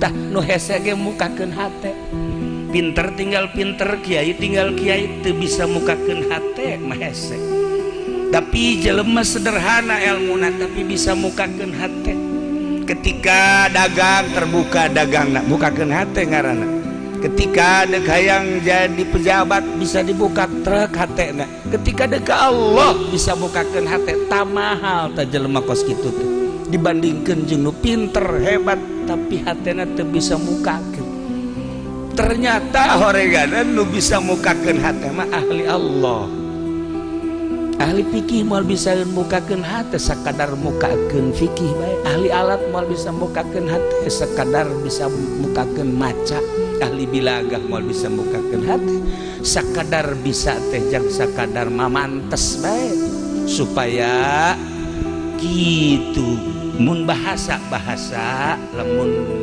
Tah, nu hese ge mukakeun hate. Pinter tinggal pinter, kiai tinggal kiai, teu bisa mukakeun hate mah hese. Tapi jelema sederhana ilmuna, tapi bisa mukakeun hate. Ketika dagang, terbuka dagangna, mukakeun hate ngaranna. Ketika dek hayang jadi pejabat, bisa dibuka truk hatena. Ketika dek Allah, bisa bukakeun hate. Tamahal tah jelema kos kitu teh dibandingkeun jeung nu pinter hebat tapi hatena teu bisa mukakeun. Ternyata horeganan nu bisa mukakeun hate mah ahli Allah. Ahli fikih moal bisa mukakeun hate, sakadar mukakeun fikih bae. Ahli alat moal bisa mukakeun hate, sakadar bisa mukakeun maca. Ahli bilagah moal bisa mukakeun hate, sakadar bisa teh jang sakadar mamantes bae supaya gitu. Mun bahasa bahasa lamun